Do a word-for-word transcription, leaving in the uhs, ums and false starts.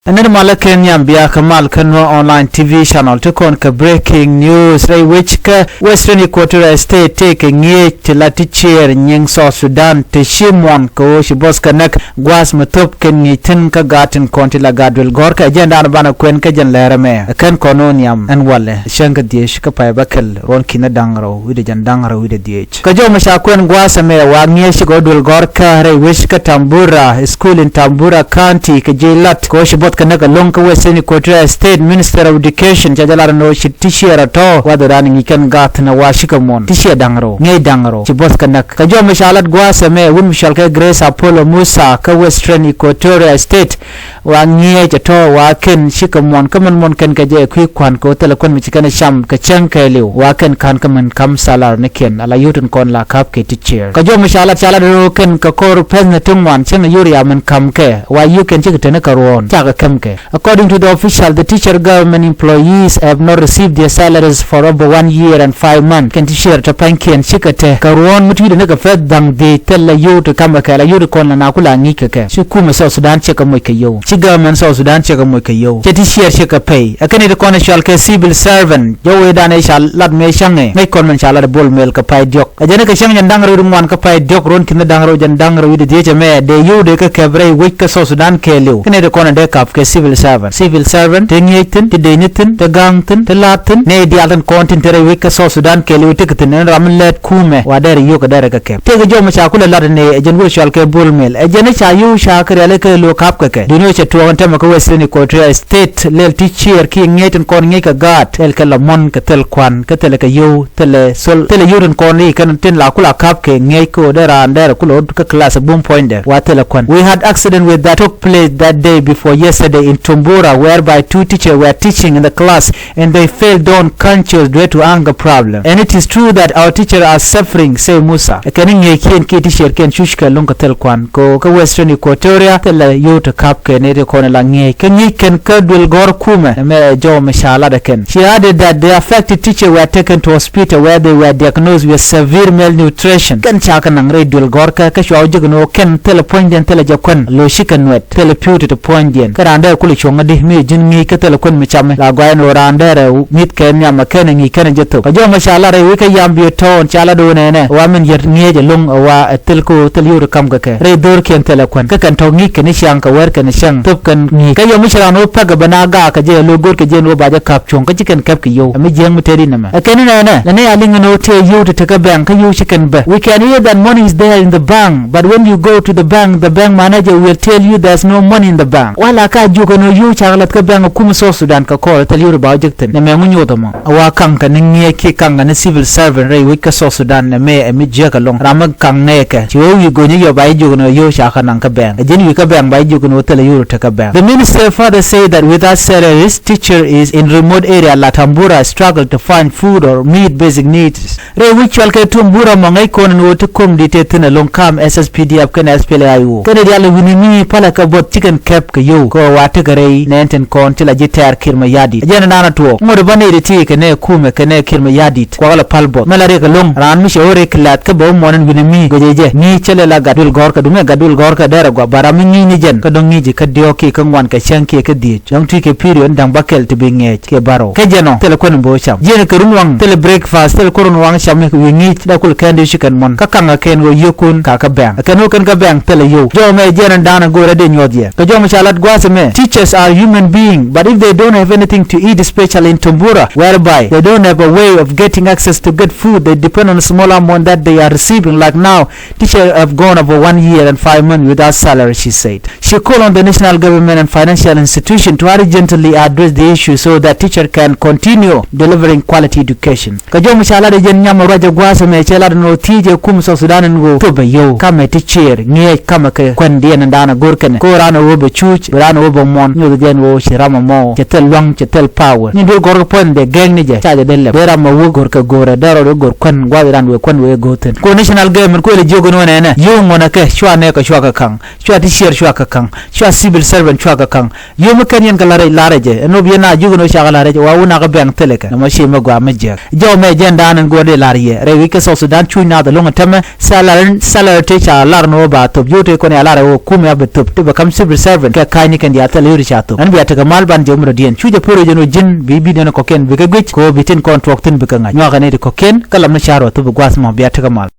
Ɛ nɛn malä kɛ nhiam bia kä mal kä Nuer Online T V channel ti kɔn kɛ breaking news. Rɛy wec kä Western Equatoria State tëëkɛ ŋi̱eec ti la ti ciɛɛr nyiŋ South Sudan ti ci muɔ̱n kɛ ɣöö ci buɔth kɛ näk gua̱a̱th mi thöp kɛn ŋi̱i̱c thi̱n kä gaat tin kɔn ti la gaat duël gɔ̱rkɛ. Jɛn daanɔ banɛ kuɛn kä jɛn lɛɛrɛ mɛ ɛ kɛn kɔn ɣöö nhiam ɛn walɛ cäŋ kä dhieec kä pay bäkɛl ruɔ̱n ki̱n da̱ŋ rɛw wi̱cdɛ jɛn da̱ŋ rɛw wi̱cdɛ dhieec. Kä jɔw mi ca kuɛn gua̱a̱th ɛmɛ wa ŋi̱eec cikɛ duël gɔ̱rkɛ rɛy wec kä Tambura School in Tambura County kɛ jiec lat kɛ ɣöö ci buɔth kɛ näk ɛlɔ̱ŋ kä Western Equatoria State. Minister of Education ca jɛ lat ɛn ɣöö ci ti ciɛɛr ɛ tɔ̱ wa dhɔran ŋi̱i̱c kɛn gaath ni wa cikɛ muɔ̱n ti ciɛɛr da̱ŋ rɛw ŋi̱eec da̱ŋ rɛw ci buɔth kɛ näk. Kɛ jɔw mi ca lat gua̱a̱th ɛmɛ wut mi cɔal kɛ Grace Apollo Musa kä Western Equatoria State wa ŋi̱eec ɛ tɔ̱ wa kɛn cikɛ muɔ̱n kä mɛn muɔ̱n kɛn kɛ jɛ kui̱ kua̱n kɛ ɣöö thilɛ kuän mi ci kɛn ɛ cam kɛ cäŋ kɛɛliw wa kɛn ka̱n kä mɛn ka̱m salary ni kiɛn ala yio̱w tin kɔn la ka̱p kɛ ti ciɛɛr. Kɛ jɔw mi ca lat ca lat rɛw kɛn kɛ kɔr pɛth ni ti ŋuan cäŋ yio̱w ria mɛn ka̱m kɛ wa yio̱w kɛn cikɛ teni kɛ ruɔ̱ɔ̱n cakɛ käm kɛ. According to the official, the teacher government employees have not received their salaries for over one year and five months. Kɛn ti ciɛɛr tɔ pa̱nykiɛn cikɛ te kɛ ruɔ̱ɔ̱n mi ti wi̱cdɛ ni kɛ pɛth da̱ŋ dhieec thilɛ yio̱w ti ka̱m kɛ kɛ la yio̱w ti kɔn la na ku la ŋi̱i̱c kɛ kɛ. Ci kumɛ South Sudan cikɛ moc kɛ yio̱w. Ci government South Sudan cikɛ moc kɛ yio̱w. Cɛ ti ciɛɛr cikɛ pay. Ɛ kɛn i̱ ti kɔn ɛ cɔal kɛ civil servant. Jɔw wee dan ɛ ca lat mëë cäŋɛ ŋäc kɔn mɛn ca lat ɛ Bol Mel kɛ pay diɔ̱k. Ɛ jɛn ɛ kɛ cäŋ jɛn da̱ŋ rɛw di ŋuan kä pay diɔ̱k ruɔ̱n ki̱n da̱ŋ rɛw jɛn da̱ŋ rɛw wi̱cdɛ dhieec ɛmɛ dee yio̱w dee kä kɛp rɛy wec kä South Sudan kɛɛliw. Kɛn i̱ ti kɔn ɛ dee kap kɛ civil servant. Civil servant ti ŋi̱eec thi̱n ti dec ni thi̱n ti ga̱a̱ŋ thi̱n ti la̱a̱t thi̱n nɛy diaal tin kɔn tin te rɛy wec kä South Sudan kɛɛliw tekɛ thi̱n ɛn ram mi lɛt kumɛ wa dɛr yio̱w kɛ dɛr ɛ kɛ kɛp. Tëëkɛ jɔw mi ca kulɛ lat ni ɛ jɛn wut cɔal kɛ Bol Mel ɛ jɛn i̱ ca yio̱w ca kɛ rialikä lo̱ ka̱p kɛ kɛ. Duundɛ cɛ tuɔɔk ɛn täämɛ kä Western Equatoria State lɛl ti ciɛɛr kiɛ ŋi̱eec tin kɔn ŋi̱eec kɛ gaat thil kɛ la muɔ̱n kɛ thil kua̱n kä thilɛ kɛ yio̱w thilɛ thol thilɛ yio̱w tin kɔn ri kɛn tin la kula ka̱p kɛ ŋi̱eec kɛ ɣöö dee raan dɛr kula kä class bum puɔ̱nydɛ wa thilɛ kua̱n. We had accident with that took place that day before yesterday in Tumbura, whereby two teachers were teaching in the class and they fell down conscious due to anger problem. And it is true that our teachers are suffering, say Musa. Ɛ kɛn i̱ ŋi̱eeckiɛn kiɛ teacherkiɛn cuckɛ luŋ kɛ thil kua̱n kɛ ɣöö kä Western Equatoria thilɛ yio̱w ti ka̱p kɛ nɛy ti kɔn ɛ la ŋi̱eec kä ŋi̱eec kɛn kä duël gɔ̱r kumɛ ɛmɛ ɛ jɔw mi ca lat ɛ kɛn. She added that the affected teacher were taken to hospital where they were diagnosed with severe malnutrition. Kɛn ca kɛ naŋ rɛy duël gɔ̱rkɛ kä cua wä ji̱ kɛ ni ɣöö kɛn thilɛ puɔ̱nydiɛn thilɛ jɛ kuän lo̱ cikɛ nuɛt thilɛ pi̱w ti ti puɔ̱nydiɛn. Kä raan dee kulɛ cuɔ̱ŋ adi mi ji̱n ŋi̱i̱c kä thilɛ kuän mi camɛ la gɔaa ɛn ɣöö raan dee rɛ mi̱th kɛ nhiam ɛ kɛn ɛ ŋi̱i̱c kɛn ɛ jɛ thok. Kä jɔw mi ca lat rɛy wec kä Yambio Town ca lat ɣöö nɛnɛ wa min yɛt ŋi̱eec ɛlɔ̱ŋ ɛ wa ɛ thil kä ɣöö thil yio̱w ti ka̱m kɛ kɛ rɛy dho̱rkiɛn thilɛ kuän. Kä kɛn tɔ̱ ŋi̱i̱c kɛn i̱ ciaŋ kɛ wɛr kɛn i̱ cäŋ thöp kɛn ŋi̱i̱c. Kä yɔm mi ci raan ɣöö pɛk ɛ bɛ na gaak kɛ jɛ ɛ lo̱ go̱o̱r kɛ jɛ ɛn ɣöö ba jɛ ka̱p cuɔ̱ŋ kä ci kɛn kɛp kɛ yio̱w ɛ mi jiääk mi tëëdi nɛmɛ. Ɛ kɛn i̱ nɛnɛ lɛ ni a liŋ ɛn ɣöö tëë yio̱w ti tekɛ bank kä yio̱w ci kɛn bɛ. We can hear that money is there in the bank, but when you go to the bank, the bank manager will tell you there's no money in the bank. Wala ka jiök ɛn ɣöö yio̱w cakɛ la̱th kä bank ɛ kumɛ South Sudan kɛ kɔɔr ɛ thil yio̱w ti ba wä jek thi̱n. Nɛmɛ ŋu nyoth ɛmɔ ɛ wa ka̱ŋ kɛ ni ŋi̱eec kiɛ ka̱ŋ kɛ ni civil servant rɛy wec kä South Sudan nɛmɛ ɛ mi jiääk ɛlɔ̱ŋ. Ram mi ka̱ŋ nɛɛkɛ ci wee wi̱i̱ go̱nyä yɔ ba jiök ɛn ɣöö yio̱w cakɛ naŋ kä bank. Ɛ ji̱n wi̱i̱ kä bank ba jiök ɛn ɣöö thilɛ yio̱w ti tekɛ bank. The minister further said that without salaries, teacher is in remote area la Tambura struggle to find food or meet basic needs. Rɛy wi̱c cual kɛ Tumbura mɔ ŋäc kɔn ɛn ɣöö ti ko̱ŋ di̱t tëë thi̱n ɛlɔ̱ŋ ka̱m S S P D F kɛnɛ S P L A I O. Kɛnɛ diaal wi̱ni mi palɛ kɛ buɔth ci kɛn kɛp kɛ yio̱w kɛ ɣöö wa tekɛ rɛy nɛɛn tin kɔn ti la ji̱ tɛ̈r Kiir Mayardit. Ɛ jɛn ɛn da̱a̱n ɛ tuɔɔk ŋot ɛ bä nɛy ti ti kɛnɛ kumɛ kɛnɛ Kiir Mayardit kuakɛ la pal buɔth. Mɛ la riɛk ɛlɔ̱ŋ raan mi cɛ ɣöö rɛy kɛ la̱th kä bɛ wä muɔ̱ɔ̱n ɛn wi̱ni mi guecɛ jɛ ŋi̱i̱c cä lɛ la gat duël gɔ̱rkɛ duŋɛ gat duël gɔ̱rkɛ dɛr ɛ gɔaa ba ram mi ŋi̱i̱c ni jɛn kä dɔ̱ŋ ŋi̱i̱c ji̱ kä diɔ̱ɔ̱k kiɛ kä ŋuan kɛ cäŋ kiɛ kä dhieec. Dɔ̱ŋ tui̱ kɛ period da̱ŋ bäkɛl ti bi ŋi̱eec kiɛ bärɔw. Kä jɛn ɔ thilɛ kuän in bi wä cam. Jiɛn kɛ run waŋ thilɛ breakfast thilɛ kuän run waŋ cam mi kɛ wi̱i̱ ŋi̱i̱c dee kul kɛn di ci kɛn muɔ̱n. Kä kaŋ kɛ kɛn ɣöö yiëkun ka kä bank. Kɛn ɣöö kɛn kä bank thilɛ yio̱w. Jɔw mɛ jiɛn in da̱a̱n in go̱o̱rä dee nyuɔth yɛ. Kɛ jɔw mɛ ca lat gua̱a̱th ɛmɛ. Teachers are human being, but if they don't have anything to eat, especially in Tumbura, whereby they don't have a way of getting access to get food, they depend on a small amount that they are receiving. Like now, teachers have gone over one year and five months without salary, she said. She called on the national government and financial institution to urgently address the issue so that teacher can continue delivering quality education. Kɛ jɔw mi ca lat ɛ jɛn nyam ɛ ruac ɛ gua̱a̱th ɛmɛ cɛ lat ɛn ɣöö thiec ɛ kum South Sudan ɛn ɣöö thop ɛ yio̱w kamɛ ti ciëër ŋi̱eec kamɛ kɛ kuɛn diɛn ɛn da̱a̱n ɛ go̱r kɛnɛ. Kɛ ɣöö raan ɛ ɣöö bɛ cuuc, raan ɛ ɣöö bɛ muɔ̱n, nyoth ɛ jɛn ɣöö ci ram ɛmɔ cɛ thil lua̱ŋ, cɛ thil power. Ni duel gɔ̱r kɛ puɔ̱n dee gɛŋ ni jɛ, ca jɛ dee lɛp. Dee ram ɛ wä go̱r kɛ go̱r ɛ, dee rɔɔd wä go̱r kuɛn, gua̱a̱th raan wëë kuɛn wëë go̱r thi̱n. Kɛ ɣöö national government kuël ɛ jiök ɛn ɣöö nɛnɛ yio̱w ŋuɔ̱nɛ kɛ cua nɛɛkɛ cua kɛ ka̱ŋ. Cua ti ciɛɛr cua kɛ ka̱ŋ. Cua civil servant cua kɛ ka̱ŋ. Yio̱w mi kɛn yɛn kɛ la̱r rɛc la̱r rɛc jɛ. Ɛn ɣöö bi yɛn a jiök ɛn ɣöö cakɛ la̱r rɛc ɛ wa wun a kɛ bank thilɛ kɛ. Nɔmɔ ci mi gɔaa mi jiääk. Jɔw mɛ jɛn da̱a̱n ɛn go̱o̱r dee la̱r yɛ. Rɛy wi̱c kä South Sudan cuuc naath ɛlɔ̱ŋ ɛ tämɛ. Salary, salary ti ca la̱r ɛn ɣöö ba thöp. Yio̱w ti kɔn ya la̱r ɛ ɣöö kumɛ a bi thöp. Ti bɛ ka̱m civil servant kɛ ka̱ny ni kɛn Bia thil yuri ca thop. Ɛn bia tekɛ mal ban jɛ wä mi dɔ̱diɛn. Cu jɛ pär jɛ ni wä ji̱n bi bi nɛn kɔ̱kiɛn bikɛ guic. Kɛ ɣöö bi tin kɔn tuɔɔk thi̱n bikɛ ŋa̱c. Nyuakɛ nɛy ti kɔ̱kiɛn kä lam ni ca̱r wä thop bi gua̱a̱th mɔ bia tekɛ mal.